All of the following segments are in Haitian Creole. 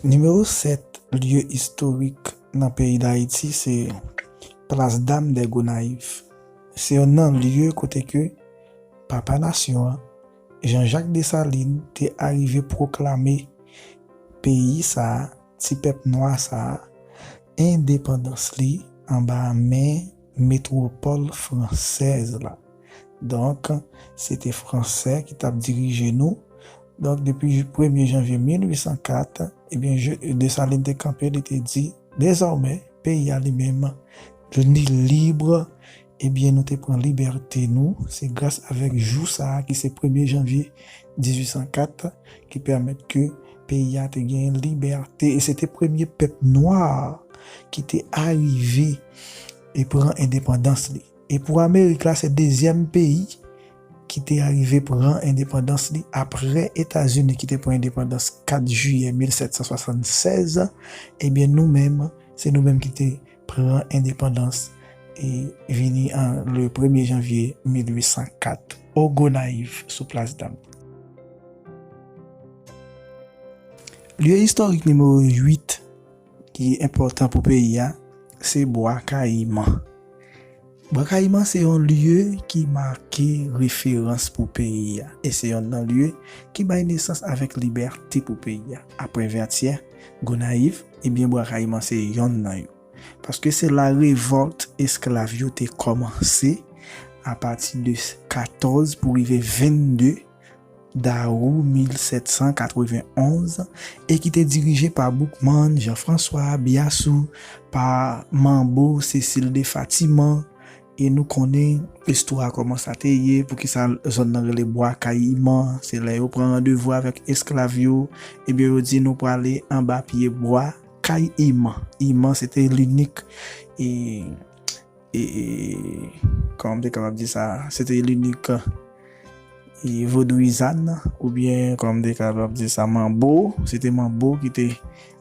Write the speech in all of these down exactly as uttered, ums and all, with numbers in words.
Nimewo sèt, lye istorik nan peyi Dayiti se Plas Dam dè Gonayiv. Se yonn nan lye kote ke papa nasyon an, Jean-Jacques Dessalines, te arive pwoklame peyi sa a, ti pèp nwa sa a, endepandans li anba men metwopòl fransèz la. Donk, se te Fransè ki t ap dirije nou. Donk, depi premye janvye mil uit san kat, ebyen, je- Desalin te kanpe, li te di, dezòmè, peyi a li menm, li lib, ebyen, nou te pran libète nou. Se gras avèk jou sa a, ki se premye janvye dizuit san kat, ki pèmèt ke peyi a te gen libète. E se te premye pèp nwa ki te arive e pran endepandans li. E pou Amerik la, se dezyèm peyi ki te arive pran endepandans li apre Etazini ki te pran endepandans kat jiyè mil sèt san swasannsèz. Ebyen, nou menm, se nou menm ki te pran endepandans e vini an le premye janvye mil uit san kat o Gonayiv sou Plas Dam. Lye istorik nimewo uit ki enpòtan pou peyi a, se Bwa Kayiman. Bwa Kayiman se yon lye ki make referans pou peyi a, e se yonn nan lye ki bay nesans avèk libète pou peyi a. Apre Vètyè, Gonayiv, ebyen, Bwa Kayiman se yonn nan yo. Paske se la revòlt esklav yo te kòmanse apati de katòz pou rive vennde dawou mil sèt san katrevenn onz e ki te dirije pa Boukman, Jean-François, Biassou, pa Manbo, Cécile de Fatiman. E nou konnen istwa, kòman sa te ye, poukisa zòn nan rele Bwa Kayiman. Se lè yo pran randevou avèk esklav yo, ebyen, yo di, nou prale anba pye bwa Kayiman. Iman, se te linik, e, e, e, kòman m te kapab di sa? Se te linik, e, vodouyizan, oubyen, kòman m te kapab di sa, manbo. Se te manbo ki te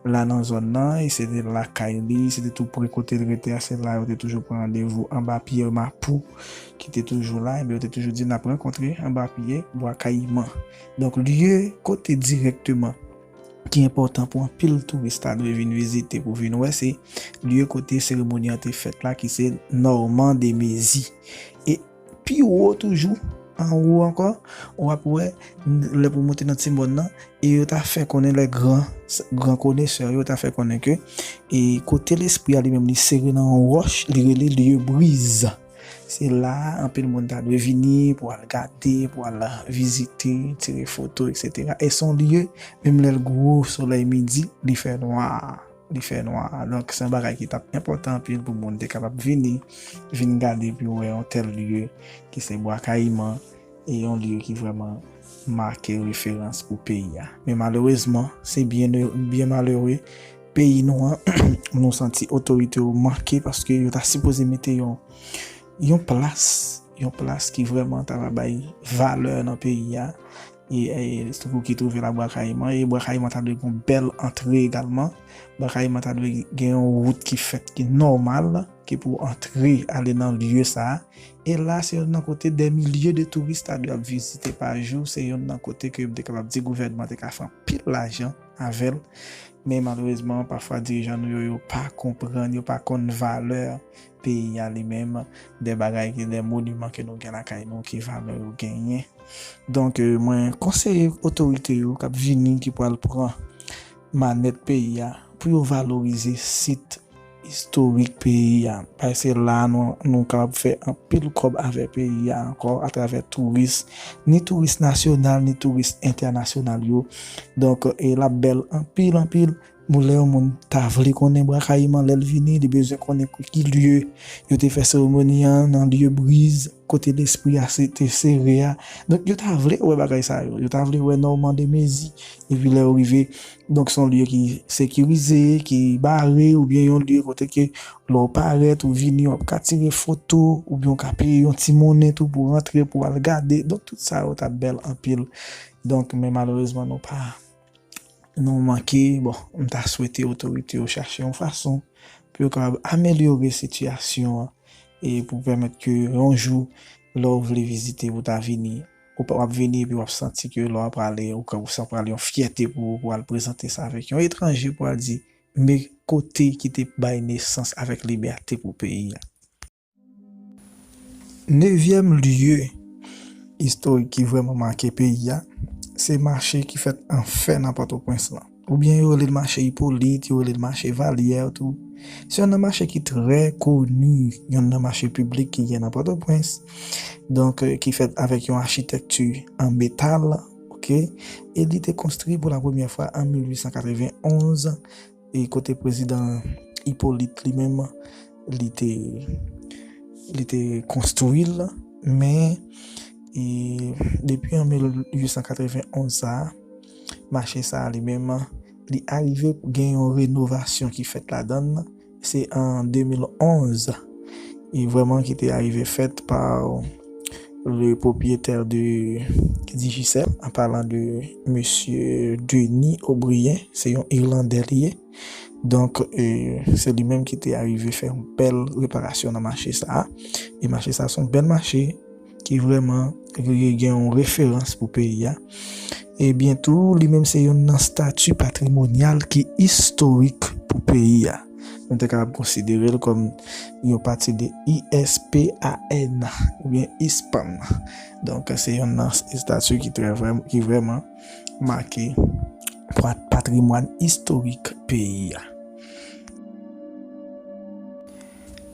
la nan zòn nan, e se te lakay li, se te tou pre kote l rete a, se la yo te toujou pran randevou anba pye mapou ki te toujou la, ebyen, yo te toujou di, n ap rankontre anba pye bwa Kayiman. Donk, lye kote dirèkteman ki enpòtan pou anpil touris ta dwe vin vizite, pou vin wè, se lye kote seremoni an te fèt la, ki se Nòman de Mezi. E pi wo toujou, anwo ankò, w ap wè, lè pou monte nan ti mòn nan, e yo ta fè konnen, lè gran, gran konesè yo ta fè konnen ke, e kote lespri a li menm li sere nan yon wòch, li rele lye Briz. Se la a, anpil moun ta dwe vini pou al gade, pou al vizite, tire foto, etsetera. E se yon lye, menm lè l gwo solèy midi, li fè nwa. Li fè nwa. Donk, se yon bagay ki t ap enpòtan anpil pou moun te kapab vini, vin gade, pou yo wè yon tèl lye, ki se Bwa Kayiman, e yon lye ki vrèman make referans pou peyi a. Men malerezman, se byen, byen malere, peyi nou an, nou santi otorite yo manke, paske yo ta sipoze mete yon, yon plas, yon plas ki vrèman ta va bay valè nan peyi a. E, e, tankou ki twouve la Bwa Kayiman, e Bwa Kayiman ta dwe gen yon bèl antre egalman. Bwa Kayiman ta dwe gen yon wout ki fèt, ki nòmal, ki pou antre, ale nan lye sa a. E la, se youn nan kote dè milye de touris ta dwe ap vizite pa jou. Se youn nan kote ke m te kapab di gouvènman te ka fè anpil lajan avè l. Men malerezman, pafwa dirijan nou yo, yo pa konprann, yo pa konn valè peyi a li menm, de bagay ki, de moniman ke nou gen lakay nou, ki valè yo genyen. Donk, e, mwen konseye otorite yo k ap vini, ki pral pran manèt peyi a, pou yo valorize sit istorik peyi a. Paske se la nou, nou kapab fè anpil kòb avè peyi a ankò, atravè touris, ni touris nasyonal, ni touris entènasyonal yo. Donk, e l ap bèl anpil, anpil. Bon, lè yon moun ta vle konnen Bwa Kayiman, lè l vini, li bezwen konnen ki lye yo te fè seremoni an, nan lye Briz, kote lespri a se, te sere a. Donk, yo ta vle wè bagay sa yo. Yo ta vle wè Nòman de Mezi. Epi lè yo rive, donk, se yon lye ki sekirize, ki bare, oubyen yon lye kote ke lè w parèt, ou vini, w ap ka tire foto, oubyen w ka peye yon ti monnen tou pou rantre, pou al gade. Donk, tout sa yo t ap bèl anpil. Donk, men malerezman, nou pa, nou manke, bon, m ta swete otorite yo chache yon fason pou yo kapab amelyore sitiyasyon an e pou pèmèt ke yon jou, lè w vle vizite, pou ta vini, ou pa, w ap vini epi w ap santi ke lè w ap prale, ou ka, ou sa prale yon fyète pou ou, pou w al prezante sa avèk yon etranje, pou w al di, men kote ki te bay nesans avèk libète pou peyi a. Nevyèm lye istorik ki vrèman make peyi a, se mache ki fèt an fè nan Pòtoprens lan. Oubyen yo rele l mache Ipolit, yo rele l mache Valyè tou. Se youn nan mache ki trè koni, youn nan mache piblik ki gen nan Pòtoprens. Donk, eh, ki fèt avèk yon achitèkti an metal, oke? E li te konstwi pou la premyè fwa an mil uit san katrevenn onz, e kote prezidan Ipolit li menm, li te, li te konstwi l, men, e, depi an mil uit san katrevenn onz sa a, mache sa a li menm, li arive gen yon renovasyon ki fèt ladan l, se an de mil onz, e vrèman ki te arive fèt pa le propriétaire de Digicel, an palan de mesye Denis O'Brien, se yon Irlandè li ye. Donk, e, se li menm ki te arive fè yon bèl reparasyon nan mache sa a. E mache sa a se yon bèl mache ki vrèman gen yon referans pou peyi a. Ebyen tou, li menm se youn nan stati patrimonyal ki istorik pou peyi a. Nou te kapab konsidere l kòm yon pati de I S P A N oubyen ispan. Donk, se youn nan estati ki trè vrè-, ki vrèman make pa-, patrimwàn istorik peyi a.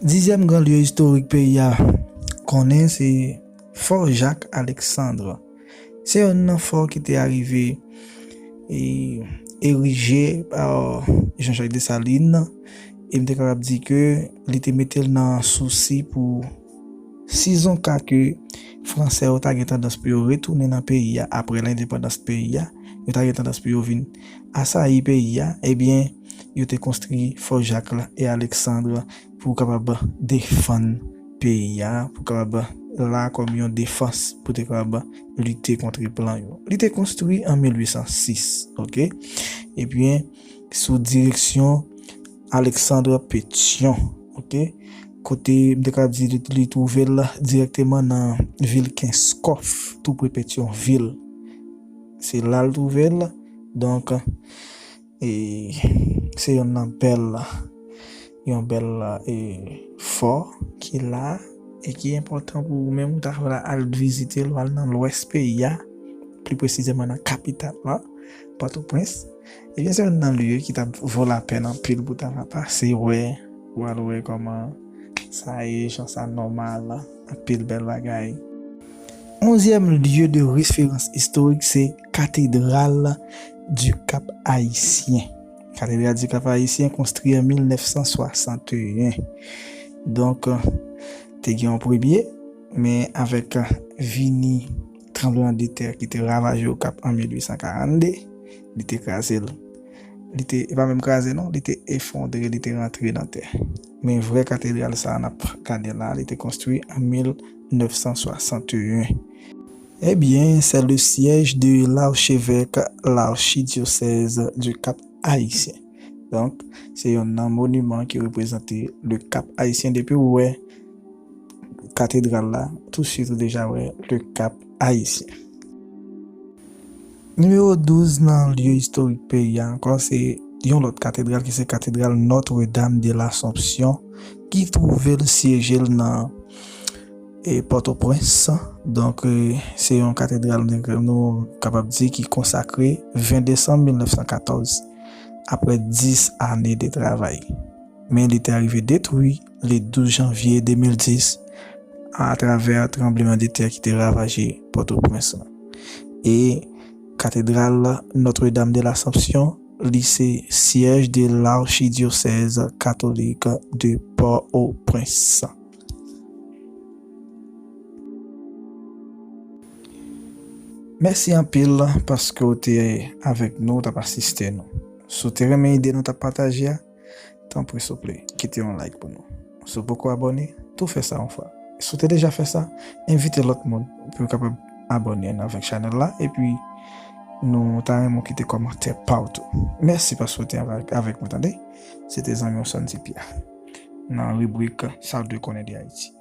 Dizyèm gran lye istorik peyi a konnen se Fò Jak Aleksann. Se youn nan fò ki te arive, e, erije pa Jean-Jacques Dessalines, e m te kapab di ke li te mete l nan sousi pou sizonka ke Fransè yo ta gen tandans pou yo retounen nan peyi a apre lendepandans peyi a, yo ta gen tandans pou yo vin asayi peyi a, ebyen, yo te konstwi Fò Jak la e Aleksann pou kapab defann peyi a, pou kapab la kòm yon defans, pou te kapab lite kont plan yo. Li te konstwi an mil uit san sis, oke? Ebyen, sou direksyon Alexandre Pétion, oke? Kote m te ka di li, li twouve l dirèkteman nan vil Kenskòf, tou pre Petyonvil. Se la l twouve l. Donk, e, se youn nan bèl, yon bèl, e, fò ki la e ki enpòtan pou ou menm ou ta vle al vizite l, ou al nan lwès peyi a, pli presizèman nan kapital la, Pòtoprens. Ebyen, se youn nan lye ki t ap vo lapèn anpil pou ta va pase wè, pou al wè kòman sa ye, jan sa nòmal, anpil bèl bagay. Onzyèm lye de referans istorik se Katedral du Cap Haïtien. Katedral du Cap Haïtien konstwi an mil nèf san swasanteyen. Donk, te gen yon premye, men avèk vini tranblemanntè ki te ravaje Okap an mil uit san karannde, li te kraze l. Li te, e pa menm kraze non, li te efondre, li te rantre nan tè. Men vrè katedral sa a n ap gade la, li te konstwi an mil nèf san swasanteyen. Ebyen, c'est le siège de l'archevêque, l'archidiocèse du Cap Haïtien. Donk, se youn nan moniman ki reprezante le Cap Haïtien. Depi ou wè katedral la, touswit ou deja wè le Cap Haïtien. Nimewo douz nan lye istorik peyi a ankò, se yon lòt katedral ki se katedral Notre-Dame de l'Assomption, ki twouve l syeje l nan, e, Pòtoprens. Donk, e, se yon katedral nou, nou kapab di ki konsakre ven desanm mil nèf san katòz, apre dis ane de travay. Men li te arive detwi le douz janvye de mil dis atravè tranblemanntè ki te ravaje Pòtoprens lan. E katedral Notre-Dame de l'Assomption, li se siège de l'archidiocèse catholique de Port-au-Prince. Mèsi anpil paske w te avèk nou, w t ap asiste nou. Si w te renmen ide nou t ap pataje a, tanpri souple, kite yon like pou nou. Si w poko abòne, tou fè sa yon fwa. Si w te deja fè sa, envite lòt moun pou yo kapab abòne avèk chanèl la, epi nou ta renmen w kite kòmantè pa w tou. Mèsi paske w te avèk, avèk mwen, tande. Se te zanmi w Sondy Pierre nan ribrik Sa W Konnen de Ayiti.